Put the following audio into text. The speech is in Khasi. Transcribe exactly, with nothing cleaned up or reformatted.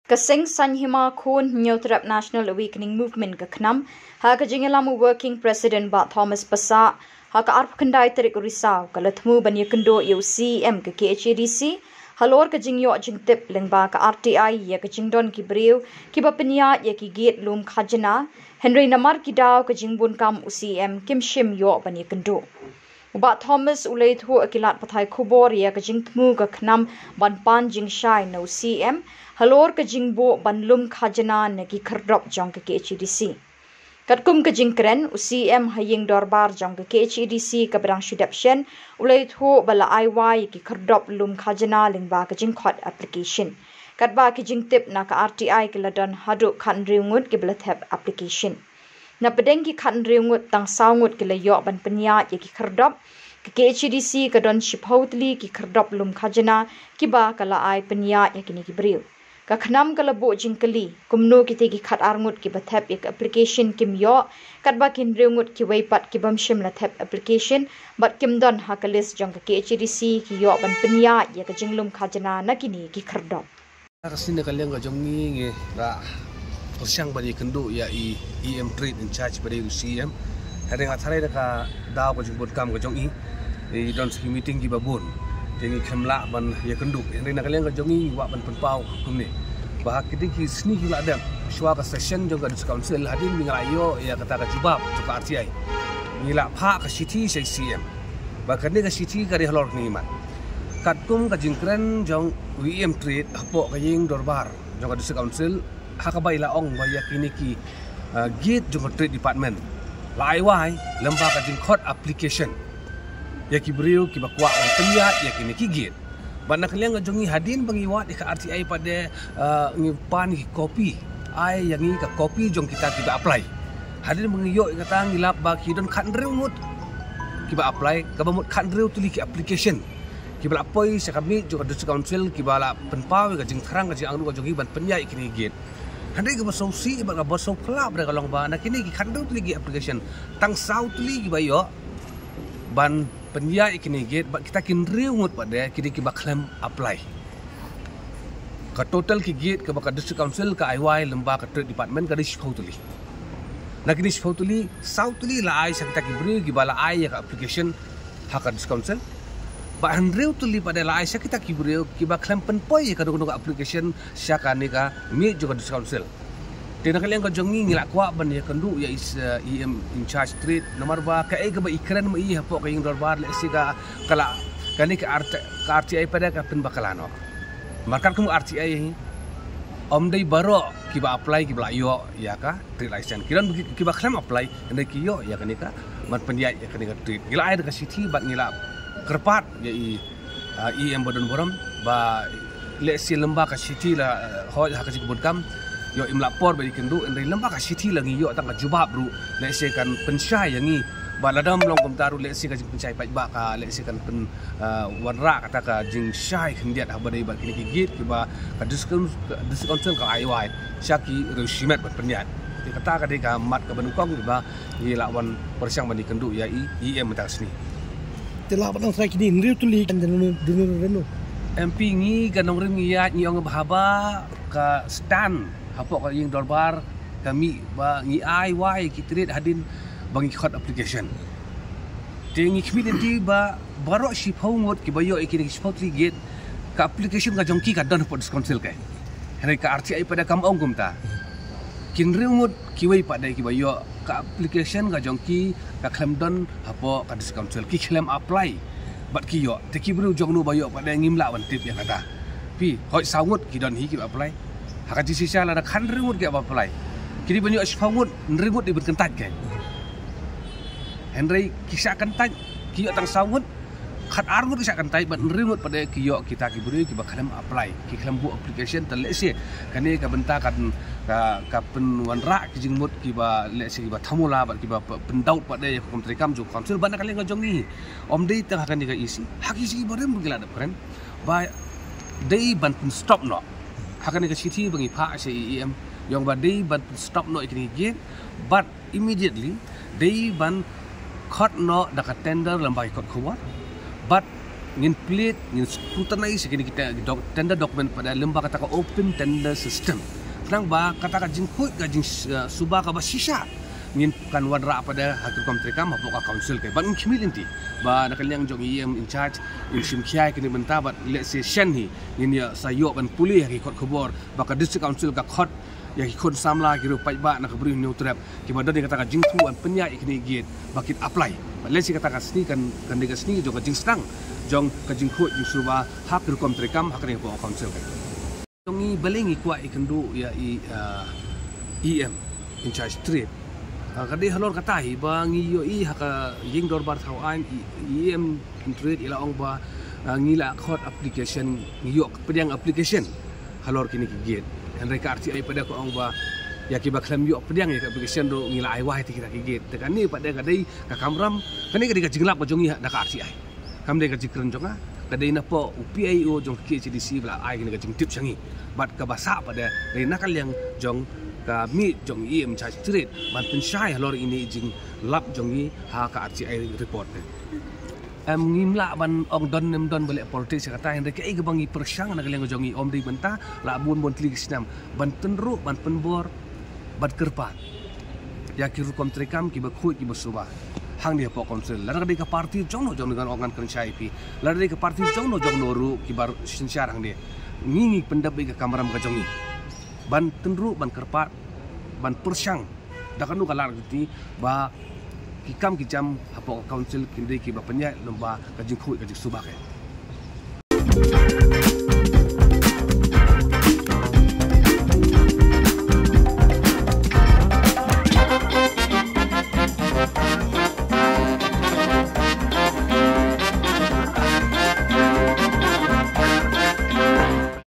Ka seng Saiñ Hima Khun Hynñiewtrep National Awakening Movement, ka KHNAM, ha ka jingïalam u Working President Bah Thomas Passah, ha ka arphew khyndai tarik u Risaw, ka la thmu ban ïakynduh ïa u CEM ka KHADC halor ka jingïoh jingtip lyngba ka RTI ïa ka jingdon ki briew kiba pynïaid ïa ki gate lum khajna, hynrei namar ki daw ka jingbun kam u CEM kim shym ïoh ban ïakynduh. U Bah Thomas u la ïathuh ïa ki lad pathai khubor ïa ka jingthmu ka KHNAM ban pan jingshai na u CEM halor ka jingbuh ban lum khajna na ki khyrdop jong ka KHADC. Katkum ka jingkren, u CEM ha ïing dorbar jong ka KHADC kaba dang shu dep shen u la ïathuh ba la ai wai ïa ki khyrdop lum khajna lyngba ka jingkhot application. Katba ki jingtip na ka RTI ki la don haduh khathynriew ngut kiba la thep application. Na pdeng ki khathynriew ngut, tang saw ngut ki la ïoh ban pynïaid ïa ki khyrdop. Ka KHADC ka don shiphew tylli ki khyrdop lum khajna kiba ka la ai pynïaid ïa kine ki briew. Ka KHNAM ka la buh jingkylli kumno kita ki khatar ngut kiba thep ïa ka application kim ïoh, katba ki hynriew ngut kiwei pat kibym shym la thep application bad kim don ha ka list jong ka KHADC ki ïoh ban pynïaid ïa ka jinglum khajna na kine ki khyrdop. Ka sngi na ka liang ka jong ngi ngi la pyrshang ban ïakynduh ïa i EM Trade in charge ba dei u CEM. Hynrei nga tharai da ka daw ka jingbun kam ka jong i, i don sa ki meeting kiba bun, te ngi khlem lah ban ïakynduh. Hynrei na ka liang ka jong ngi ngi kwah ban pynpaw kumne ba ha kine ki sngi kiba la dep, shuwa ka session jong ka District Council, hadien ba ngi la ïoh ïa kata ka jubab jong ka RTI, ngi la phah ka shithi sha i CEM ba kane ka shithi ka dei halor kine ki mat. Katkum ka jingkren jong u EM Trade hapoh ka ïing dorbar jong ka District Council, ha kaba i la ong ba ïa kine ki, ah, gate jong ka Trade Department la ai wai lyngba ka jingkhot application ïa ki briew kiba kwah ban pynïaid ïa kine ki gate. Bad na ka liang ka jong ngi, hadien ba ngi wad ïa ka RTI pat de, ah, ngi pan ki copy, ai ïa ngi ka copy jong kita kiba apply. Hadien ba ngi ïoh ïa kata ngi lap ba ki don khathynriew ngut kiba apply, kaba mut khathynriew tylli ki application kiba la poi sha ka miej jong ka District Council kiba la pynpaw ïa ka jingthrang ka jingangnud ka jong ngi ban pynïaid ïa kine ki gate. Hynrei kaba sngewsih bad kaba sngewphylla bad ka long ba na kine ki khathynriew tylli ki application, tang saw tylli kiba ïoh ban pynïaid ïa kine ki gate, bad kita ki hynriew ngut pat de ki dei kiba khlem apply. Ka total ki gate kaba ka District Council ka ai wai lyngba ka Trade Department ka dei shiphew tylli. Na kine shiphew tylli, saw tylli la ai sha kita ki briew kiba la ai ïa ka application ha ka District Council. Bad hynriew tylli pat de la ai sha kita ki briew kiba khlem pynpoi ïa kano kano ka application sha kane ka miej jong ka District Council. Te na ka liang ka jong ngi ngi la kwah ban ïakynduh ïa i, eh, EM in charge Trade, namar ba kaei kaba i kren ma i hapoh ka ïing dorbar, lehse ka, ka la, kane ka RT, ka RTI pat de ka pynbakla noh. Namar katkum ka RTI hi, ym dei baroh kiba apply kiba la ïoh ïa ka trade license. Ki don ki, kiba khlem apply, hynrei ki ïoh ïa kane ka ban pynïaid ïa kane ka trade. Ngi la ai da ka shithi bad ngi la kyrpad ïa i, ah, EM ba don burom ba lehse lyngba ka shithi la, eh, hoi ha ka jingbun kam, ïoh im lah por ba ïakynduh, hynrei lyngba ka shithi la ngi ïoh tang ka jubab ruh, lehse kan pynshai ïa ngi. Ba lada ym long kumta ruh, lehse ka jingpynshai paidbah ka lehse kan pyn, ah, wanrah kata ka jingshai khyndiat haba dei bad kine ki gate kiba ka District, ka District Council ka ai wai sha ki riew shimet ban pynïaid. Te kata ka dei ka mat kaba nyngkong kiba ngi la wan pyrshang ban ïakynduh ïa i EM mynta ka sngi. Te la ba tang srai kine hynriew tylli kan denu denu denu. MP, ngi ka nongrim ngi ïaid, ngi ong ba haba ka stand hapoh ka ïing dorbar ka mih ba ngi ai wai ki trade hadien ba ngi khot application. Te ngi khmih lynti ba baroh shiphew ngut kiba ïoh ïa kine ki shiphew tylli gate, ka application ka jong ki ka don hapoh District Council ka. Hynrei ka RTI pat de kam ong kumta. Ki hynriew ngut kiwei pat de kiba ïoh, ka application ka jong ki ka khlem don hapoh ka District Council, ki khlem apply bad ki ïoh. Te ki briew jong no ba ïoh pat de ngim lah ban tip ïa kata. Phi, hoi saw ngut ki don hi kiba apply. Ha ka jingshisha lada khathynriew ngut kiba apply, ki dei ban ïoh shiphew ngut, hynriew ngut dei ban kyntait ka. Hynrei ki shah kyntait, ki ïoh tang saw ngut, khatar ngut ki shah kyntait bad hynriew ngut pat de ki ïoh kita ki briew kiba khlem apply, ki khlem buh application. Te lehse kane ka bynta kan ka, ka pynwanrah ki jingmut kiba lehse kiba thamula bad kiba p-, pyndaut pat de ïa ka kum treikam jong ka council. Bad na ka liang ka jong ngi, ym dei tang ha kane ka EC, ha ki EC barim ruh ngi la dep kren ba dei ban pynstop noh. Ha kane ka shithi ba ngi phah sha EM, ïa ong ba dei ban pynstop noh ïa kine ki gate bad immediately dei ban khot noh da ka tender lyngba ki kot khubor bad Ngin plead, ngin scrutinize ïa kine kita doc-, tender document pat de lyngba kata ka open tender system. Khnang ba kata ka jingkhuid ka jingsuba kaba shisha ngin kan wanrah pat de ha ki rukom treikam hapoh ka council ka. Bad ngin khmih lynti ba na ka liang jong i E M in charge in shim khia ïa kine bynta bad lehse shen hi ngin ïa sa ïoh ban pule ha ki kot khubor ba ka district council ka khot ïa ki khun samla ki riew paidbah na ka Bri Hynñiewtrep kiba don ïa kata ka jingthmu ban pynïaid ïa kine ki gate ba kin apply. Bad lehse kata ka sngi kan, kan dei ka sngi jong ka jingsdang jong ka jingkhuid jingsuba ha ki rukom treikam ha kane ka council ka. Jong ngi balei ngi kwah ïakynduh ïa i, ah, E M in charge trade. Ah, ka dei halor kata hi ba ngi ïohi ha ka ïing dorbar thaw aiñ i, i E M in trade i la ong ba, ah, ngi la khot application, ngi ïoh pdiang application halor kine ki gate. Hynrei ka R T I pat de ka ong ba ïa kiba khlem ïoh pdiang ïa ka application ruh ngi la ai wai ïa kita ki gate. Te kane pat de ka dei ka kamram, kane ka dei ka jinglap ka jong ngi ha, da ka R T I. Kam dei ka jingkren jong nga, ka dei napoh u P I O jong ka K H A D C ba la ai kane ka jingtip sha ngi. Bad kaba sah pat de dei na ka liang jong ka mih jong i E M in charge trade ban pynshai halor ine i jinglap jong ngi ha ka R T I report. Em, ngim lah ban ong don ne ym don ba leh politics ïa kata, hynrei kaei kaba ngi pyrshang na ka liang jong ngi, ym dei mynta, la bun bun tylli ki snem, ban tynruh, ban pynbor, ban kyrpad ïa ki rukom treikam kiba khuid kiba suba hangne hapoh council. Lada ka dei ka party jongno jongno, ngan ong, ngan kren shai ïa phi, lada ka dei ka party jongno jongno ruh kiba synshar hangne, ngi, ngi pyndep ïa ka kamram ka jong ngi ban tynruh, ban kyrpad, ban pyrshang da kano ka lad ka juti ba ki kam ki jam hapoh ka council kin dei kiba pynïaid lyngba ka jingkhuid ka jingsuba ka.